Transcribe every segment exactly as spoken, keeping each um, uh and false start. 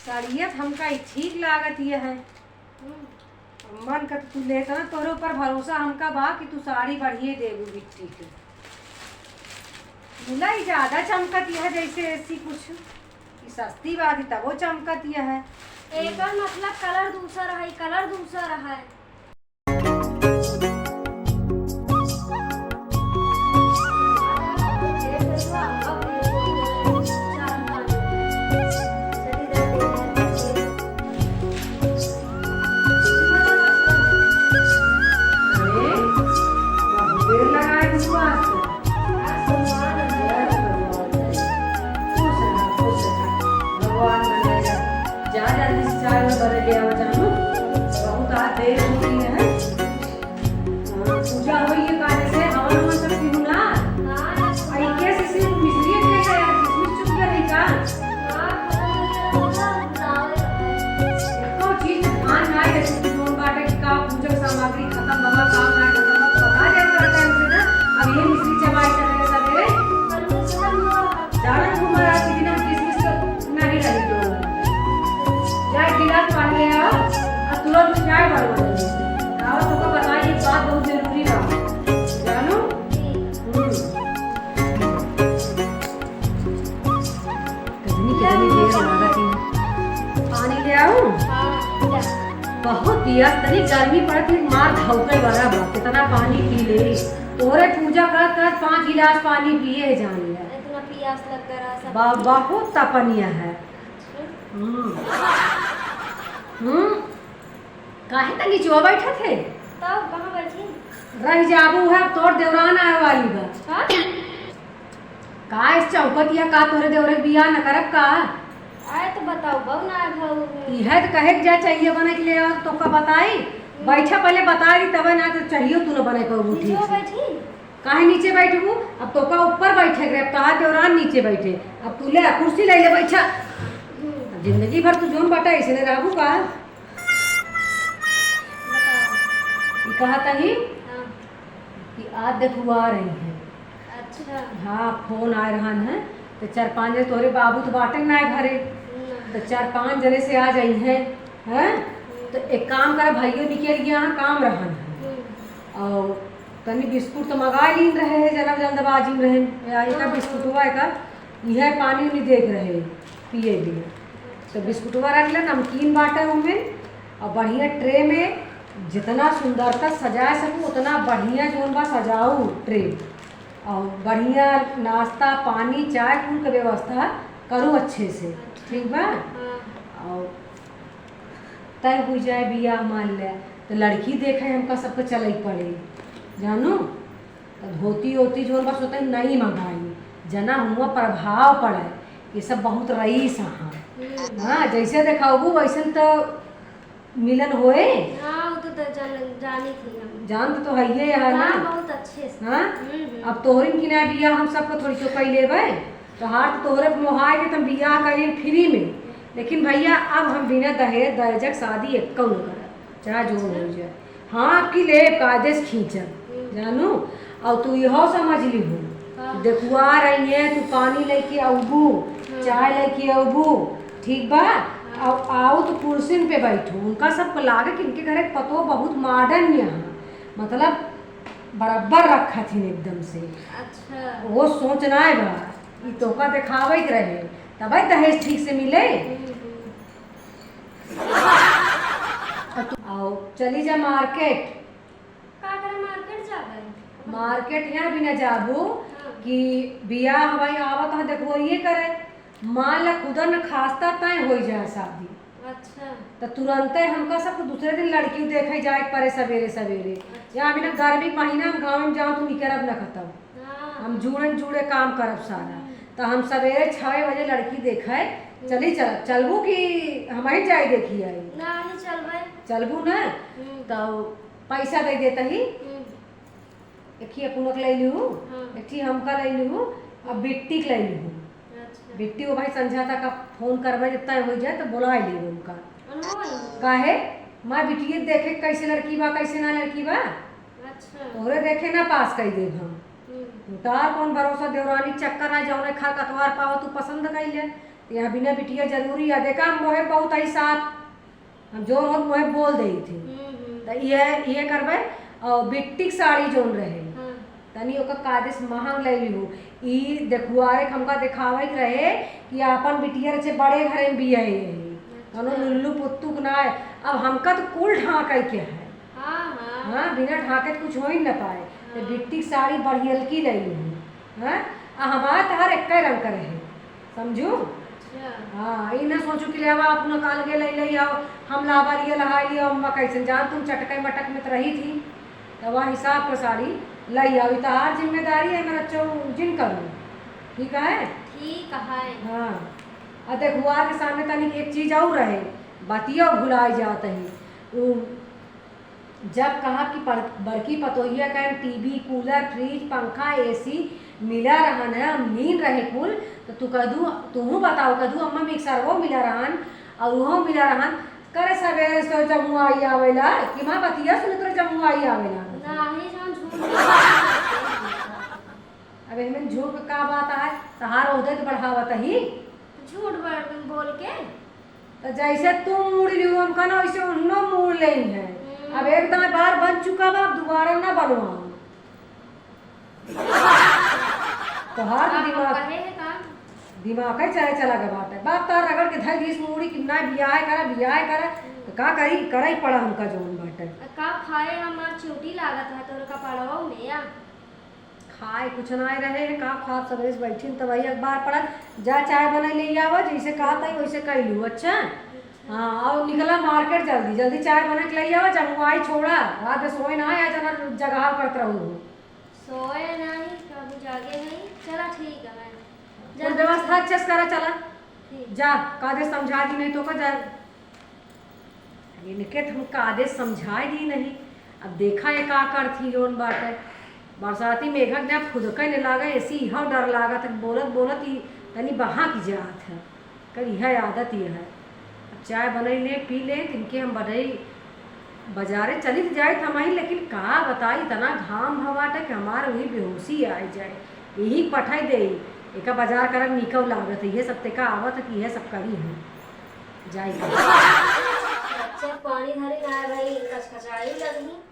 साड़िया त हमका ई ठीक लागत यह है। हम्म। मन का तू लेत ना, तोहरे ऊपर भरोसा हमका बा कि तू साड़ी बढ़िया देबू बिट्टी के। मुला ई ज्यादा चमकत यह जैसे ऐसी कुछ, ई सस्ती बात ही तबो चमकत यह है। एकर मतलब कलर दूसर है, कलर दूसर है। अरे, बहुत देर लगाए तू आज तो। खुश रहा, खुश रहा। भगवान बनाए रहा। जा जल्दी से चाय वाय बना ले आओ जानू। बहुत आज देर हो गई है। हाँ, पूजा होई है काले से, हवन ववन सब पीहू ना। हाँ, और ये कैसे सिर्फ मिश्री है क्या यार? किशमिश चुप गया नहीं का? हाँ, खत्म हो गया था, चावल है। एको चीज ध्यान ना रहे, सिर्फ नून बाटे कि का पूजक सामग्री खत्म बा, काम ना खत्म बा, पता जाए पड़ता है उसे ना। अब ये मिश्री चबाई करे सबेरे। पर वो खत्म हुआ। जाना घूमा रात के दिन हम किशमिश तो नहीं रही तो। जा एक गिलास पानी ले आओ, और तुरंत चाय बनवा दे। आओ, तुमको बताइए, एक बात बहुत जरूरी बा। जानू? हम्म। कितनी, कितनी देर लागत है। पानी ले आऊं? हाँ, जा। बहुत पियास, तनी गर्मी पड़त है, मार धौके वाला बा। कितना पानी पी ले। तोरे पूजा करत करत पाँच गिलास पानी पिए है जान ले। इतना पियास लग रहा सब। बा-, बहुत तपनिया है। हम्म। हम्म। काहे त निचवा बैठत है? तब कहाँ बैठी? रह जाबू है, अब तोर देवरान आए वाली बा। हाँ? का इस चौकत या का तोरे देवरे बियाह न करब का? आए तो बताओ, बहु ना आए भाऊ में। इहे तो कहे के जा चाहिए बने के लिए, और तोका बताई? हम्म। बैठा पहले बता दी, तबे ना तो चाहिए तू न बने पाऊ नीचे ठीक से। बैठी? काहे नीचे बैठबू? अब तोका ऊपर बैठे के रहे, अब तोहार देवरान नीचे बैठे। अब तू ले आ, कुर्सी ले ले, बैठा। हम्म। अब जिंदगी भर तू जोन बाटा ऐसे ने रहबू का? बताओ। ये कहा तही हाँ। कि आज देखुआ रही है। अच्छा। हाँ, फोन आए रहन है, तो चार पाँच जने तोहरे बाबू तो बाटे ना घरे, ना। तो चार पाँच जने से आ जाई है, हैं? हम्म। तो एक काम करा, भाइयों निकल गया है, काम रहन है। हम्म। और तनी बिस्कुट तो मंगा लीन रहे है, जना जल्दबाजी में रहे, या इनका हाँ। बिस्कुटवा का, यह पानी उनी देख रहे, पिए लिए। तो बिस्कुटवा रख ले, नमकीन बाटा उनमें, और बढ़िया ट्रे में जितना सुंदरता सजाए सकू, उतना बढ़िया जोन बा सजाऊ ट्रे। और बढ़िया नाश्ता, पानी, चाय, कुल के व्यवस्था करू अच्छे से, ठीक बा? हाँ। और तय हो जाए बियाह मान ले, तो लड़की देखे हमका सबके चले पड़े, जानू? तो धोती ओती जोन बा सोते नहीं मंगाई, जना हुआ प्रभाव पड़े, ये सब बहुत रईस हाँ। हम्म। हाँ, जैसे देखाबू वैसन तो मिलन होए। हाँ, वो तो, तो जान, जानी थी हम। जानत तो हइये यहाँ ना। हाँ, बहुत अच्छे से। हाँ? हम्म, हम्म। अब तोहरिन की ना बियाह हम सबको थोड़ी चौपाई लेबै, तो हार तो तोहरे पे मोहाए के तुम बियाह करिए फ्री में। लेकिन भैया, अब हम बिना दहेज, दहेजक शादी एक्कौ न करब, चाहे जो हो जाए। हाँ, अब की लेब, कायदे से खींचब, हम्म। जानू। और तू इहो समझ लिहू, हाँ। देखुआ रही है, तू पानी लेके अउबू, हाँ। चाय लेके अउबू, ठीक बा? हाँ। अब आओ तो कुर्सिन पे बैठू। उनका सबको लागे कि इनके घरे पतो बहुत मॉडर्न यहाँ, मतलब बराबर रखत हिन एकदम से। अच्छा। वो सोच ना है बा, ई तोका देखावे के रहे, तबे दहेज ठीक से मिले। हम्म, हम्म। आओ, चली जा मार्केट। का करे मार्केट जाबे? मार्केट यहाँ भी ना जाबू हाँ। कि बियाह भाई आवत है, देखो ये करे। मान ला खुदा न खास्ता तय हो जाए शादी। अच्छा। तो तुरंते हमका सब दूसरे दिन लड़की देखे जाए के पड़े सवेरे सवेरे। अच्छा। यहाँ बिना गर्मी के महीना हम गाँव में जाओ तो निकलब न खतम। हाँ। हम जूड़े न जूड़े काम करब सारा। हम्म। तो हम सवेरे छः बजे लड़की देखे हम्म। चली चलब। चलबू कि हम ही जाए देखी आई? ना, ही चलबे। चलबू ना? हम्म। तो पैसा दे देता ही। हम्म। एक ही अपुनक ले लिहू, हाँ। एक ही हमका ले लिहू, अब बिट्टी के ले लिहू। अच्छा। बिट्टी वो भाई संझा तक अब फोन करबे, जब तय हो जाए तो बुला लिहू उनका। अनहो नहीं। काहे? माँ बिटिये देखे कैसे लड़की बा, कैसे ना लड़की बा। अच्छा। तोहरे देखे ना पास कर देब हम। हम्म। तार कौन भरोसा, देवरानी चक्कर आ, जौने खर कतवार पावा तू पसंद कर ले। तो यहाँ बिना बिटिया जरूरी है। देखा, हम मोहे बहुत आई साथ, हम जोर होत मोहे बोल देई थी। हम्म, हम्म। तो ये, ये करबे। और बिट्टी के साड़ी जोन रहे, हाँ। तनी ओकर कायदे से महंग ले लिहू। ई देखुआरे के हमका देखावे के रहे कि आपन बिटिया रचे बड़े घरे में बियाही है। अच्छा। कौनो लुल्लू पुत्तू के ना है। अब हमका तो कुल ढांके के है। हाँ, हाँ। हाँ, बिना ढांके तो कुछ हो ही न पाए। तो हाँ। बिट्टी के साड़ी बढ़ियलकी ले लिहू। हाँ, आ हमार तहार एक्के रंग का रहे, समझू? अच्छा। हाँ, ई ना सोचू कि लेवा अपना काल के ले ले आओ, हम लाबारिया लहाई लियो, अम्मा कैसे जान तुम चटके मटक में तो रही थी, तो वह हिसाब का साड़ी ले आओ। ई तहार जिम्मेदारी है, मेरा चौ जिन करू, ठीक है? ठीक है। हाँ, आ देखुआ के सामने तनी एक चीज और रहे, बतिया भुलाई जात है। उ जब कहा कि पर-, बड़की पतोहिया का टीवी, कूलर, फ्रिज, पंखा, एसी मिला रहन है, हम नीन रहे कुल, तो तू कह दू, तूहू बताओ, कह दू, "अम्मा, मिक्सरवो मिला रहन, और उहो मिला रहन।" करे सवेरे से जमुआई आवेला, कि माँ बतिया सुने तोरे जमुआई आवेला। नाही, जौन झूठ बोल अब एहमें झूठ का बात है? तहार ओहदे तो बढ़ावत ही। झूठ बड़-, बोल के? तो जैसे तू मूड़ लियो हमका ना, वैसे उन्नो मूड़ लेई है। हम्म। अब एक दाएं बार बन चुका बा, अब दोबारा ना बनवाओ। तोहार तो का हम दिमाग, कहे है का? दिमाग है चाहे चला गया बाटे। बाप तार रगड़ के धर दिस मूड़ी कि ना बियाह करा, बियाह करा। तो का करी, करे ही पड़ा हमका जौन बाटे। आ का खाए हमार चिउटी लागत है तोर कपड़वा में या? खाए कुछ ना रहे है, का खाब, सबेरे से बैठी तब वही अखबार पढ़त। जा चाय बना ले आवा, जैसे कहा था वैसे कह लू। अच्छा, हाँ, और निकला मार्केट जल्दी जल्दी, चाय बना के ले आवा, जमुआई छोड़ा, रात में सोए ना आया, जना जगह करत रहू हो। सोए नहीं, कभी जागे नहीं। चला ठीक है, मैं कुल जाती व्यवस्था हूँ। अच्छे से करा, चला। ठीक। जा, कादे समझा दी नहीं तो का जा। इनके तो हम कादे समझाए दी नहीं। अब देखा ये का करती जौन बाटे। बरसाती मेघक ने फुदके ने लागे, ऐसी इहो डर लागत है, बोलत बोलत ही तनी बहा की जात है। कर यह आदत ये है। अब चाय बनई ले, पी ले, तिनके हम बनई बाजारे चली तो जाए थमाई, लेकिन का बताई, इतना घाम भवाटे कि हमार वही बेहोशी आ जाए। यही पठाई दे, एका बाजार करब निकौ लागत है, ये सब तेका आवत है कि यह सब करी है। जाई का। अच्छा, पानी धरे ना है भाई, कचकचाई लगी।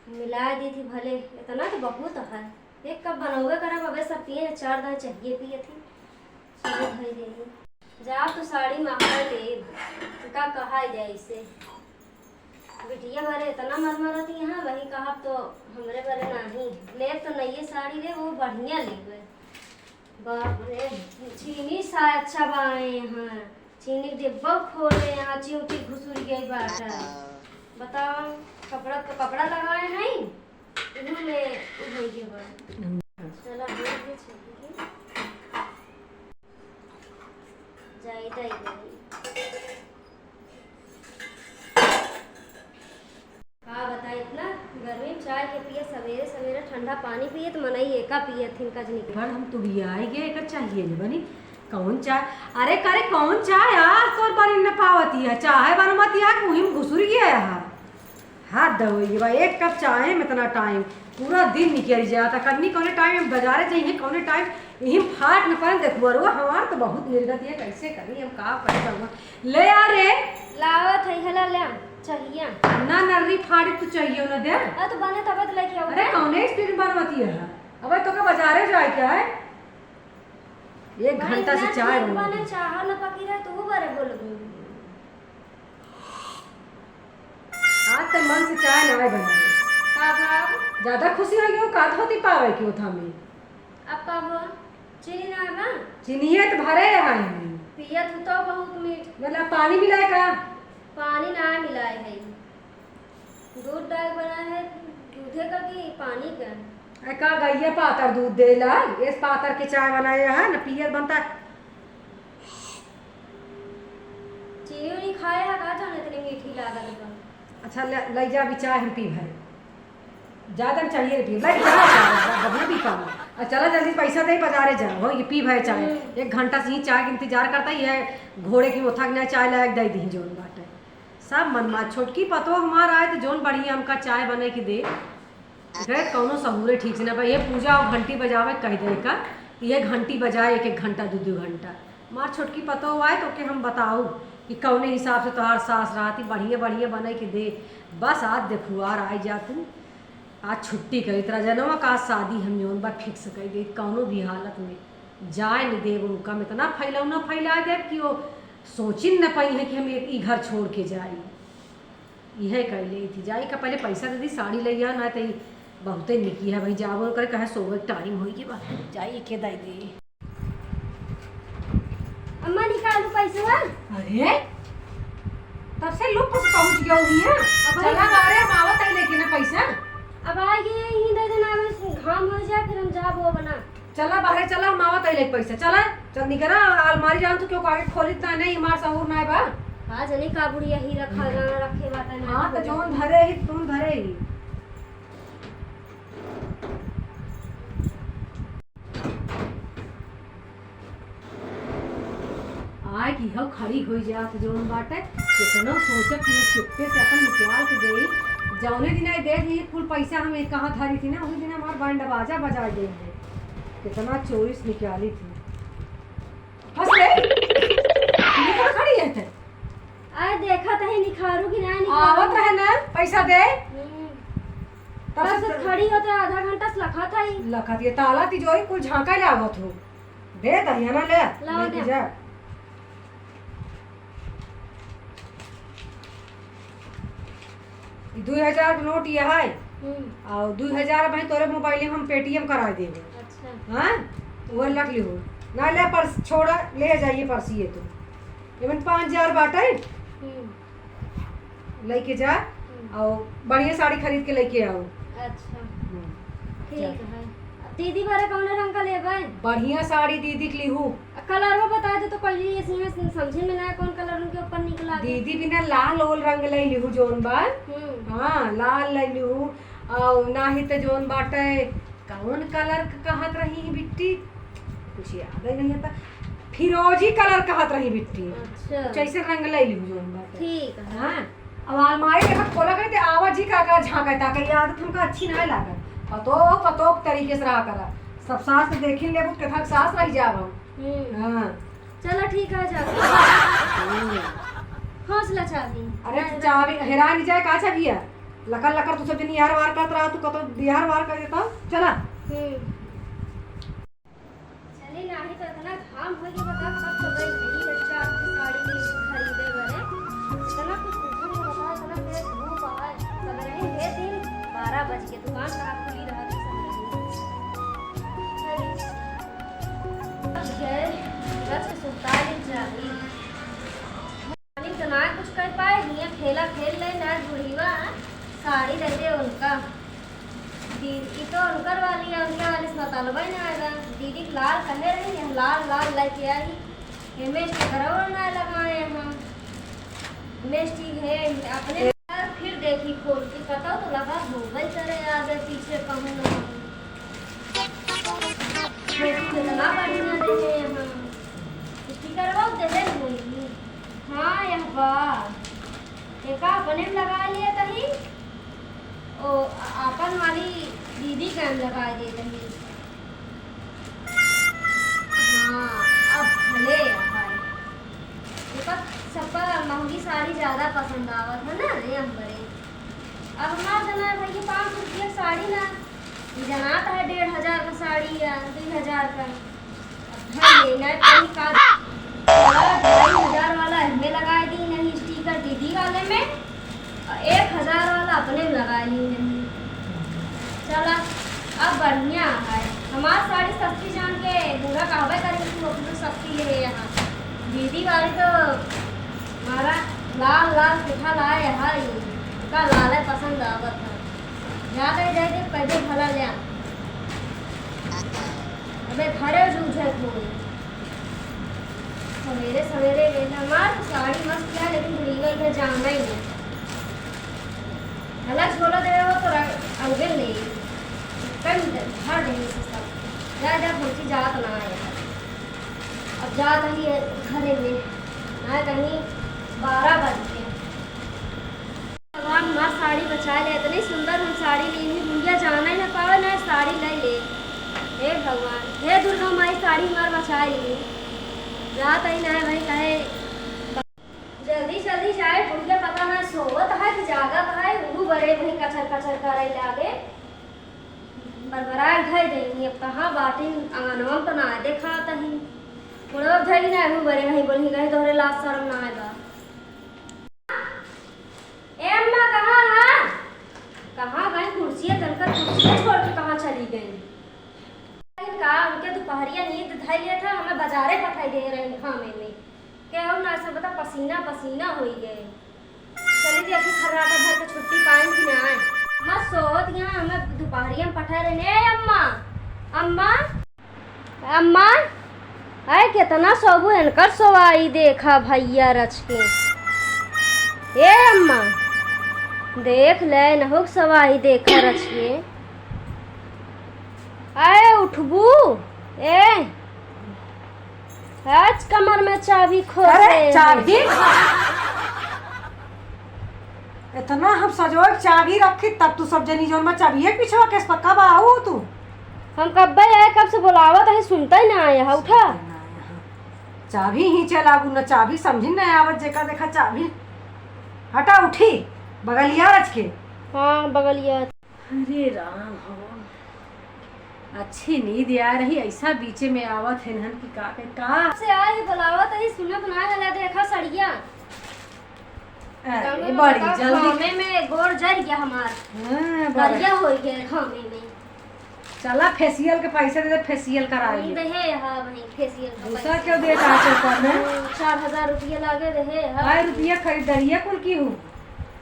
मिला दी थी भले, इतना तो बहुत है। एक कप बनौबे करब, अबे सब पिए, चार दाई चाहिए पिए थी। चलो धई दे। जा तो साड़ी महंगा लेब, का कहा जाए इसे। बिटिया बारे इतना मर मरत यहाँ, वही कहब तो हमरे बारे नाही। लेब तो नइये साड़ी लेब, वो बढ़िया लेबे। बाप रे, चीनी सा अच्छा बाए यहाँ। चीनी के डिब्बा खोले यहाँ, चिउटी घुसुर गई बाटा। बताओ, कपड़ा तो कपड़ा लगाए हैं, इन्हों में उभर गए बा। चला, हो गए चीनी के। जाई, जाई, जाई। का बताई, इतना गर्मी में चाय के पिए, सवेरे सवेरे ठंडा पानी पिए, तो मनई एका पिए थिन कजनी के। पर हम तो भी आई गए, एकर चाहिए नहीं बनी। कौन चाय? अरे करे, कौन चाय? आज तोर बनी न पावती है, चाय बनवती है, मुहिम घुसुर गया है। हाथ दवैया बा, एक कप चाय में इतना टाइम, पूरा दिन निकल जाता। कन्नी कौने टाइम हम बाजारे जाइए, कौने टाइम यही फाट न पाए। देखुआ रुआ, हमार तो बहुत निर्गति है, कैसे करी हम, का करी बउआ? ले आ रे। लावत है, हला ले आ, चाहिए। ना, नर्री फाड़ी तू चाहिए ना दे। अरे तो बने तब तो लेके आओ। अरे कौने स्पीड में बनवती है? अबे तो का बाजारे जाए क्या है? एक भाई, घंटा से इतना चाय ठीक बनवती बने, है। चाह न पकी रहे तो वो बारे बोल दो। आज तो मन से चाय ना बने। का बाप? ज्यादा खुशी हो गई, का धोती पावे की ओथा में? अब का भो? चीनी ना बा? चीनिये तो भरे है। पियत हूँ तो बहुत मीठ। मतलब पानी मिलाए का? पानी ना मिलाए है। दूध डाल बना है, दूधे का कि पानी का? अरे का गइया पातर दूध देला? ये पातर के चाय बनाए है ना, पियर बनता है। चीनी उनी खाए है का, जाने इतनी मीठी लागत बा। अच्छा, ले, ले जा, अभी चाय हम पी भाई। ज्यादा में चाहिए रे पी, ले जा, बढ़िया पी पाओ। आ चला जल्दी पैसा दे, बाजारे जा, हो ये पी भाई चाय। हम्म। एक घंटा से ही चाय के इंतजार करता ही है, घोड़े की मोथा के ना चाय लायक दे दी जोन बाटे। सब मन मार, छोटकी पतो हमार आए तो जोन बढ़िया हमका चाय बने के दे। एकरे कौनो सहूरे ठीक से ना बा। ये पूजा और घंटी बजावे कह दे का, ये घंटी बजाए एक एक घंटा, दो दो घंटा। हमार छोटकी पतोह आए तो के हम बताऊ कि कौने हिसाब से तोहार सास रहती, बढ़िया बढ़िया बने के दे। बस आज देखुआर आई जा तू, आज छुट्टी करी तोरा जनवा का शादी हम जौन बा फिक्स कर दे, कौनो भी हालत में जाए न देब उनका। हम इतना फैलौना फैला देब कि वो सोचिन न पाई है कि हम एक, ई घर छोड़ के जाई। इहे कह ले थी, जाई का पहले पैसा दे दी, साड़ी ले आ, ना तो ई बहुते निकी है भाई, जाबो करे कहे सोवे टाइम होई के बा, जाई के दे दे। अम्मा, निकालू पैसवा। अरे, तब से लुक से पहुंच गया हुई है। अब चला बाहरे, हम आवत है लेके ना पैसा। अब आ गए, यहीं दे देना, अब घाम हो जाए, फिर हम जाबो बना। चला बाहरे, चला, हम आवत है लेके पैसा। चला, चल निकला, अलमारी जान तू क्यों आगे खोलित ना, नहीं, हमार सहूर ना है बा। हाँ, जनी का बुढ़िया ही रखा, रखे बाटे ना। हाँ, तो जौन धरे ही, तुम धरे ही। आए कि हौ खड़ी होई जात जौन बाटे, केतनो सोचब कि चुप्पे से अपन निकाल के देई। जौने दिन आई दे दी कुल पैसा हम एक कहाँ धरी थी ना, वही दिन हमार बैंड बाजा बजाए देंगे। कितना चोरी से निकाली थी। हंस ले। ये कहाँ खड़ी है ते? अरे देखा तही निखारू कि ना निखारू। आवत रहे ना, पैसा दे। हम्म। तब बस से खड़ी होते आधा घंटा से लखा था ही। लखा था, ये ताला तिजोरी कुल झांका ले आवत हो। दे दहिया ना ले, लाओ लेके दे। जा। ई दुई हजार के नोट ये है। हम्म। और दुई हजार भाई तोरे मोबाइल में हम Paytm करा देबे। अच्छा। हाँ? वो रख लिहो। ना ले पर्स छोड़ा, ले जाइए पर्स ये तो। एमन पाँच हजार बाटे। हम्म। लेके जा, हम्म। और बढ़िया साड़ी खरीद के लेके आओ। अच्छा। हम्म। ठीक जा। है। दीदी बारे कौन रंग का लेबे? बढ़िया साड़ी दीदी के लिहू। कलरवा बता दे तो कल ये इसमें समझे में ना कौन कलर उनके ऊपर निकला दे। दीदी बिना लाल ओल रंग ले लिहू जौन बा। हम्म। हाँ, लाल ले लिहू। और ना ही तो जौन बाटे कौन कलर क-, कहत रही है बिट्टी, कुछ याद ही नहीं आता। फिरोजी कलर कहत रही बिट्टी। अच्छा। कुछ ऐसे रंग ले लिहू जौन बाटे। ठीक है। हाँ। अब अलमारी के खोला गई तो आवा जी का, का झांका ताकि ये आदत हमका अच्छी ना लागत। पतो, पतो के तरीके से रहा करा। सब सास के देखिन लेबू, केथा के सास रह जाब हम। हम्म। हाँ। चला ठीक है, जा। हम्म। हौसला चाबी। अरे, चाबी हेरा नहीं जाए, का चाबी है? लकर लकर तू सब जनी यार वार करत रहा, तू कतो बिहार वार कर देता। चला। हम्म। चली नाही तो इतना घाम हो गया, बता, कब तो गई नहीं बच्चा आपकी साड़ी में खरीदे बरे। इतना कुछ पूछो नहीं, बता, इतना तेज धूप है। सब रहे हे दिन बारह बज के, दुकान कहाँ खुली रहा थी सब रहे। चली। अब गए, बस सुताई जाई। मालिक तो ना कुछ कर पाए, हियाँ खेला खेल ले ना बुढ़ीवा, साड़ी दे दे उनका। दी-, ई तो उनकर वाली है, उनके वाली से मतलबे ना आएगा। दीदी के लाल कहे रही, हम लाल लाल लेके आई, एमे स्टिकरो ना लगाए हम। एमे स्टिक है, अपने फिर देखी खोल के, पता तो लगा होबे करे आगे पीछे कहूँ ना कहूँ। एमे स्टिक कितना बढ़िया देहे हैं हम। स्टिकरवा देहे होई। हाँ, यह बा। एका अपने में लगा लिए तही, ओ, आ-, आपन वाली दीदी का में लगा दे तही। हाँ, अब भले है। एका सबका महंगी साड़ी ज्यादा पसंद आवत है ना, ये हमरे। अब हमार जना है भाई, ये पाँच सौ रुपया साड़ी ना, ये जनात है डेढ़ हजार का साड़ी या दुई हजार का। अब भाई, ये ना कहीं का ढाई हजार वाला इसमें लगा दी नहीं स्टिकर दीदी वाले में, और एक हजार वाला अपने में लगा ली नहीं। चला, अब बढ़िया है। हमार साड़ी सस्ती जान के बूढ़ा कहबे करेंगे, "तू अपनी सस्ती ले यहाँ।" दीदी वाली तो हमारा लाल लाल पुठा लाए है, ये का लाल है पसंद आवत है। जाते जाते पैदे भला ले आ। अबे घरे जूझे कोई। सवेरे सवेरे गए ना, हमार साड़ी मस्त है, लेकिन बुढ़ीवा इधर जाना ही नहीं। हला छोला दे हो तो रंग-, अंगे नहीं। कम दे, भर देंगे से सब। जा, जा, भौजी जात ना आए। अब जात ही है घरे में। ना कहीं बारह बज गए। भगवान हमार साड़ी बचा ले, इतनी सुंदर हम साड़ी लीनी, दुनिया जाना ही ना पावे ना साड़ी ले ले। हे भगवान, हे दुर्गा माई, साड़ी हमार बचा ली। जात ही ना है भाई, कहे जल्दी जल्दी जाए, बुढ़िया पता ना सोवत है कि जागत है, उहू बरे वही कचर कचर करे लागे। बरबराए धइ देनी, अब कहाँ बाटिन, अंगनवा में तो ना देखात ही। बुढ़वा धइ ना, उहू बरे वही बोली, कहे तोहरे लाज शरम ना आए बा। ए अम्मा, कहाँ है? कहाँ गई कुर्सिया? तनकर कुर्सिया छोड़ के कहाँ चली गई? का उनके दुपहरिया नींद धइ लिया था, हमें बाजारे पठाई दे रहे घामे में। क्या हो ना, सब बता, पसीना पसीना होई गए। चली थी अभी खर्राटा भर के छुट्टी पाइन कि ना आए। मत सोवत यहाँ, हमें दुपहरिया में पठाए रहे। ए अम्मा, अम्मा, अम्मा, आए केतना सोबू, इनकर सोवाई देखा भैया रच के। ए अम्मा, देख ले, नहुक सोवाई देखा रच के। आए उठबू? ए, आज कमर में चाबी खोसे अरे, है। चाबी? इतना हम सजोए चाबी रखी, तब तू सब जनी जौन में चाबिये पीछवा केस पक्का बा, आऊ तू? हम कब्बे आए, कब से बोलावत है, सुनता ही ना आया है, उठा। चाबी ही चला गु न, चाबी समझी ना आवत, जेका देखा चाबी। हटा, उठी, बगलिया रच के। हाँ, बगलिया। अरे राम हो, अच्छी नींद आ रही, ऐसा बीचे में आवत है नहन की का के का। से आई बुलावत ही, सुनत ना हला, देखा सड़िया। अरे, गाँव में बड़ी बता, जल्दी। घामे में गोड़ जर गया हमार। हाँ, बड़ा। करिया हो गया घामे में। चला, फेशियल के पैसे दे दे, फेशियल करा हम लिए। देहे, हाँ भाई, फेशियल का दूसरा पैसा। क्यों दे कहा चौपर में? हम्म, चार हजार रुपया लागे देहे, हाँ। भाई, रुपया खरीदारिया कुल की हूँ?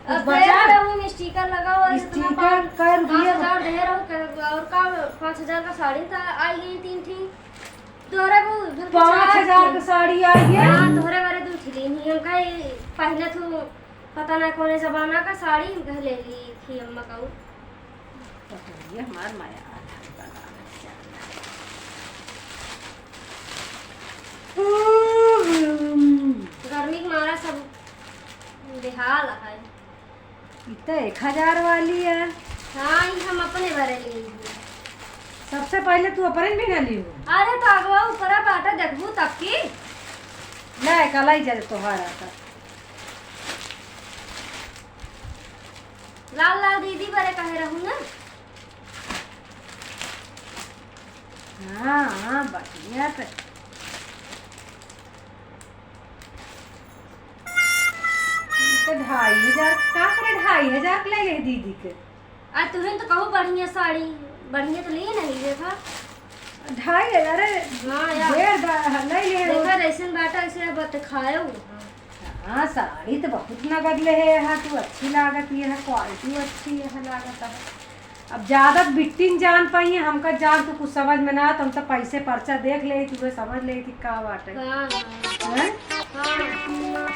अब कुछ बचा? दे रहे हूँ, स्टिकर लगा हुआ है, इतना स्टिकर पाँच, का रुपया? पाँच हजार दे रहे हूँ, और का, पाँच हजार का साड़ी था, आई गई तीन ठी। तोहरे वो भर के पाँच हजार चार के। के साड़ी आई है। हाँ, तोहरे बारे दू ठिली नहीं, हम कहे पहले तो पता ना कौन जमाना का साड़ी हम कह ले ली थी अम्मा का। तो ये हमार माया आ था। गर्मी के मारा सब बेहाल है। ई त एक हजार वाली है। हाँ, ई हम अपने बारे लिए ही। सबसे पहले तू अपने भी ना लियो। अरे, तो अगवा ऊपरा बाटा देखबू तब की। ले, कलाई जरे तोहार आता। लाल लाल दीदी बारे कहे रहू ना। हाँ, हाँ, बढ़िया त। ई त ढाई हजार, का करे ढाई हजार के ले ले दीदी के? आ, तुहें तो कहू बढ़िया साड़ी, बढ़िया तो लिए नहीं, देखा। ढाई हजार, अरे, हाँ यार। ढेर दा-, ले ले हो। देखा, जैसन बाटा, ऐसे अब तो खाए हो। हाँ, साड़ी तो बहुत नगद ले है यहाँ, तू अच्छी लागत ये है, quality अच्छी ये है, लागत है। अब ज्यादा बिट्टिन जान पाई है, हमका जान तू कुछ समझ में ना, तो हम तो पैसे पर्चा देख ले, तुहे समझ ले कि का बाटे। हाँ, हाँ। हैं? हाँ।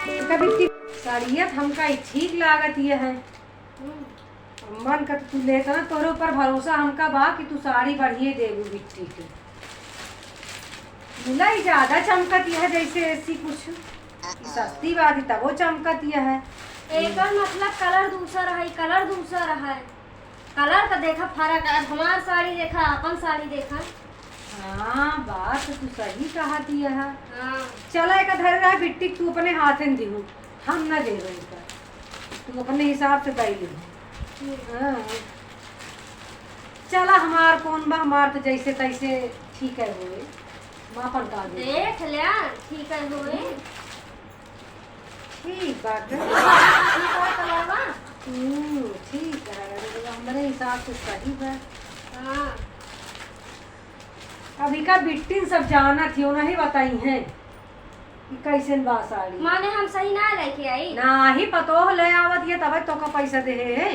तो कभी ती-, साड़िया तो हमका ई ठीक लागत ये है। हम्म। मन का तो तू लेता ना, तोरे ऊपर भरोसा हमका बा कि तू साड़ी बढ़िया देबू बिट्टी के। मुला ई ज्यादा चमकत यह जैसे ऐसी कुछ। ई सस्ती बात ही तबो चमकत यह है। एकर मतलब कलर दूसर है, कलर दूसर है। कलर का देखा फर्क है। अब हमार साड़ी देखा, अपन साड़ी देखा। हाँ, बात तो तू सही कहा दिया है। हाँ। चला, एक धरे रहा बिट्टी, तू अपने हाथे न दिहू, हम ना देबे इनका, तू अपने हिसाब से दे लिहू। हम्म। हाँ। चला, हमार कौन बा, हमार तो जैसे तैसे ठीक है होए, हम अपन का दे। देख लिया, ठीक है होए। ठीक बाटे। ठीक बात है बाबा। हम्म, ठीक है, हमरे हिसाब से सही बा। हाँ। अभी का बिट्टिन सब जाना थी, उन्हें बताई हैं कि कैसन बा साड़ी। माने हम सही ना लेके आई? नाही, पतोह ले आवत ये तबे तोका पैसा देहे है।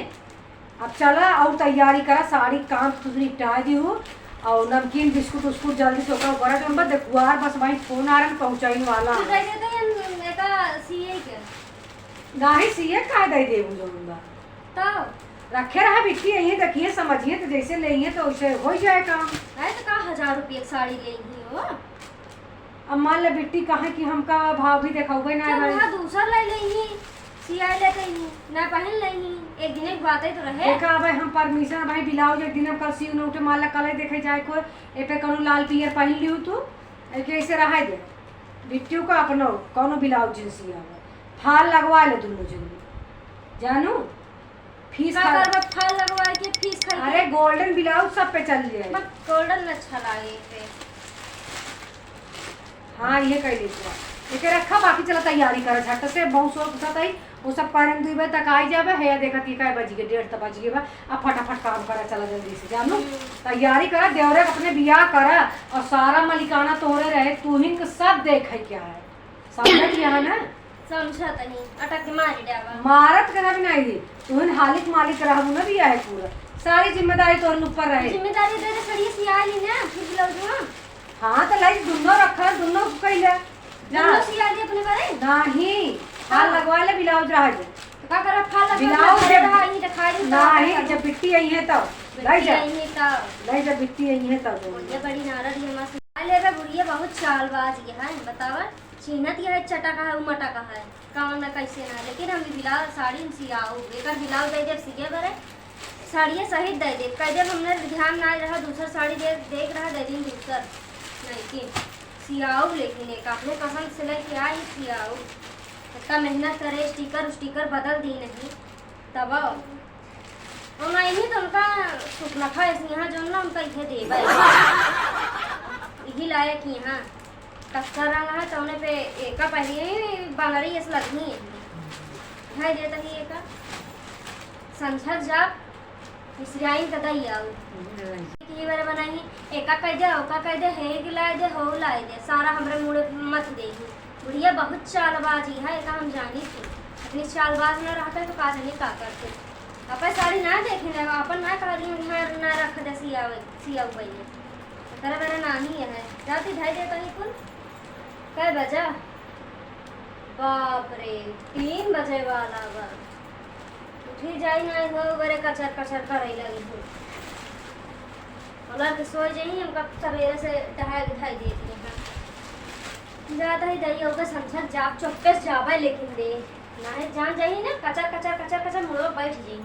अब चला अउर तैयारी करा, साड़ी काम तू निपटाए दिहू अउर नमकीन बिस्कुट उस्कुट जल्दी से ओकरा ओकरा जौन बा, देखुआर बस भाई फोन आ रहन पहुँचाइन वाला। तू दे देते हैं एका सीए के। नाही सीए काहे दे देबू जौन बा? तब? रखे रहा बिट्टी, यहीं देखिए समझिए तो जैसे लेइए तो वैसे हो जाए काम। अरे तो का हजार रुपये की साड़ी ले ही हो? अब मान ले बिट्टी कहे कि हमका भाव भी देखावे ना जब भाई। वहाँ दूसर ले लेही, सियाई लेते ही, ना पहन लेही, एक दिन एक बात है तो रहे। देखा अब हम परमिशन भाई ब्लाउज एक दिन हम कल सीव न उठे, मान ले कल देखे जाए कोई, ए पे कौनो लाल पियर पहन लिहू तू, ए के ऐसे रहे दे। बिट्टू का अपनो कौनो ब्लाउज जिन सियावा, फाल लगवा ले दुनो जन। जानू, फीस का खा करबे, फाल लगवा के फीस खाई के? अरे, गोल्डन ब्लाउज सब पे चल जाए। बस गोल्डन अच्छा लागे पे। हाँ, ये कह लेते हैं। एके रखा, बाकी चला तैयारी करा झट से, बहुत शोर घुसा ताई। वो सब पारन दुई बजे तक आई जाबे, है देखा कि काय बज गए, डेढ़ तक बज गए बा। अब फटाफट काम करा, चला जल्दी से, जानू। हम्म। तैयारी करा, देवरे के अपने बियाह करा, और सारा मलिकाना तोहरे रहे, तू ही के सब देखे क्या है, समझत यहाँ ना? समझत नहीं, अटक के मारी डाबा। मारत के ना भी नहीं दी, तू ही हालिक मालिक रहबू ना बियाह है पूरा, सारी जिम्मेदारी तोहरे ऊपर रहे। जिम्मेदारी दे दे, सड़िए सिया ली ना, फिर ब्लाउज में। हाँ, तो लाई दुनो रखा, दुनो कइले। जा। दुनो सिया ली अपने बारे? नहीं, फाल हाँ। लगवा ले, ब्लाउज रह जाए। तो का करब, फाल लगवा ब्लाउज ले, जब रहा, यहीं दिखाई देता नहीं, है। जब बिट्टी आई है तब। बिट्टी लाई जा। आई है तब। लाई जा, बिट्टी आई है तब। बुढ़िया बड़ी नारद ये मस्त। आ ले बे, बुढ़िया बहुत चालबाज ये है, बतावा। चिन्हत ये है, चटा का है, उमटा का है। कौन ना कैसे ना, लेकिन हम ई ब्लाउज साड़ी में सियाऊ, एकर ब्लाउज दे देब सिए बरे, साड़िए सहित दे देब। कह देब हमने ध्यान ना रहा, दूसर साड़ी दे, देख रहा, दे दिन दूसर। नहीं कि सियाऊ, लेकिन एक अपने पसंद से लेके आई सियाऊ। इतना मेहनत करे, स्टिकर उस्टिकर बदल दी नहीं, तब और नहीं तो उनका सुपनखा ऐसे यहाँ जो ना उनका इहे देबे। यही लायक यहाँ। कच्चा रंग है, तौने पे एका पहले ही बंगड़ी ऐसे लगनी है। है देता ही एका। संझक जाप, मिसराइन का दई आऊ। की बारे बनाई, एका कह दे, ओका कह दे, हे के लाए दे, हो लाए दे, सारा हमरे मुड़े मत दे ही। बुढ़िया बहुत चालबाजी है, एका हम जानी थी। अपनी चालबाज न रहता है तो का जाने का करते। अपन साड़ी ना देखे ना, अपन ना कह रही यहाँ ना रख दे सियावे, सियाऊ बने। तेरा मेरा नानी है, जाती ढाई दे कहीं कुल। कै बजा? बाप रे, तीन बजे वाला बा। उठी जाई ना हो, बरे कचर कचर करे लगी हो। पलर के सो जाई, हमका सवेरे से ढाई ढाई देत रहे। जाता ही दई ओके संझक जाप चुप्पे से जाबे, लेकिन दे ना है, जान जाई ना, कचर कचर कचर कचर मुड़वा बैठ जाई।